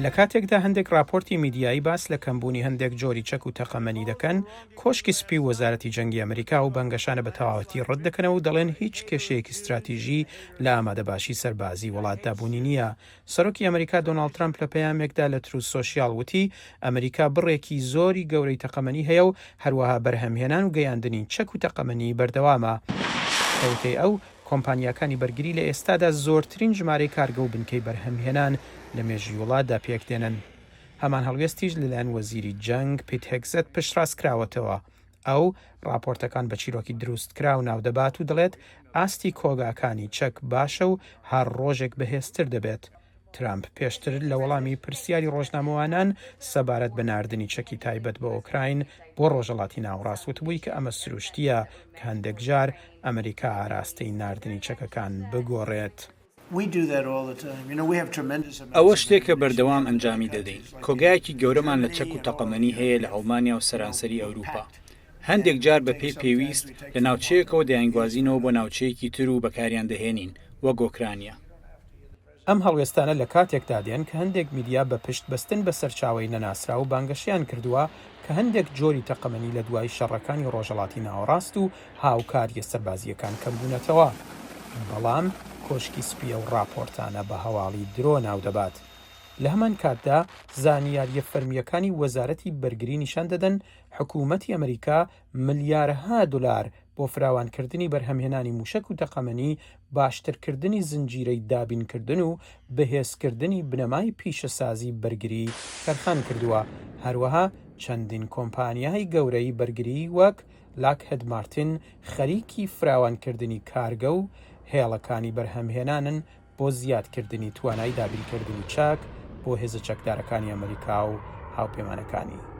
لە کاتێکدا هەندێک ڕاپۆرتی میدیایی باس لە کەمبوونی هەندێک جۆری چەک و تەقەمەنی دەکەن، کۆشکی سپی و وەزارەتی جەنگی ئەمریکا ئەو بانگەشانە بە تەواوەتی ڕەت دەکەنەوە و دەڵێن هیچ کێشەیەکی ستراتیژی لە ئامادەباشی سەربازی وڵاتدا بوونی نییە. سەرۆکی ئەمریکا دۆناڵد ترەمپ لە پەیامێکدا لە تروس سۆشیاڵ وتی، ئەمریکا بڕێکی زۆری گەورەی تەقەمەنی هەیە و هەروەها بەرهەمهێنان و گەیاندنی چەک و تەقەمەنی بەردەوامە. بە وتەی ئەو، کۆمپانیاکانی بەرگری لە ئێستادا زۆرترین ژمارەی کارگە و بنکەی بەرهەمهێنان لە مێژووی وڵاتدا پێکدێنن. هەمان هەڵوێستیش لەلایەن وەزیری جەنگ پیت هێگزەت پشتڕاستکراوەتەوە. ئەو، ڕاپۆرتەکان بە چیرۆکی دروستکراو ناودەبات و دەڵێت، ئاستی کۆگاکانی چەک باشە و هەر ڕۆژێک بەهێزتر دەبێت. ترامپ پێشتر لە وەڵامی پرسیاری ڕۆژنامەوانان سەبارەت بە ناردنی چەکی تایبەت بە ئۆکراین بۆ ڕۆژهەڵاتی ناوەڕاست وتبووی کە ئەمە سروشتییە کە هەندێک جار ئەمریکا ئاراستەی ناردنی چەکەکان بگۆڕێت. ئەوە شتێکە بەردەوام ئەنجامی دەدەین. کۆگایەکی گەورەمان لە چەک و تەقەمەنی هەیە لە ئەڵمانیا و سەرانسەری ئەوروپا. هەندێک جار بەپێی پێویست لە ناوچەیەکەوە دەیانگوازینەوە بۆ ناوچەیەکی تر و بەکاریان دەهێنین، وەک ئۆکرانیا. ئەم هەڵوێستانە لە کاتێکدا دێن کە هەندێک میدیا بە پشت بەستن بە سەرچاوەی نەناسراو بانگەشەیان کردووە کە هەندێک جۆری تەقەمەنی لە دوای شەڕەکانی ڕۆژهەڵاتی ناوەڕاست و هاوکارییە سەربازییەکان کەمبوونەتەوە، بەڵام کۆشکی سپی ئەو ڕاپۆرتانە بە هەواڵی درۆ ناودەبات. لە هەمان کاتدا زانیارییە فەرمییەکانی وەزارەتی بەرگری نیشان دەدەن حکوومەتی ئەمریکا ملیارەها دۆلار بۆ فراوانکردنی بەرهەمهێنانی مووشەک و تەقەمەنی، باشترکردنی زنجیرەی دابینکردن و بەهێزکردنی بنەمای پیشەسازی بەرگری تەرخان کردووە، هەروەها چەندین کۆمپانیای گەورەی بەرگری وەک لاکهێد مارتن خەریکی فراوانکردنی کارگە و هێڵەکانی بەرهەمهێنانن بۆ زیادکردنی توانای دابینکردنی چەک بۆ هێزە چەکدارەکانی ئەمریکا و هاوپەیمانەکانی.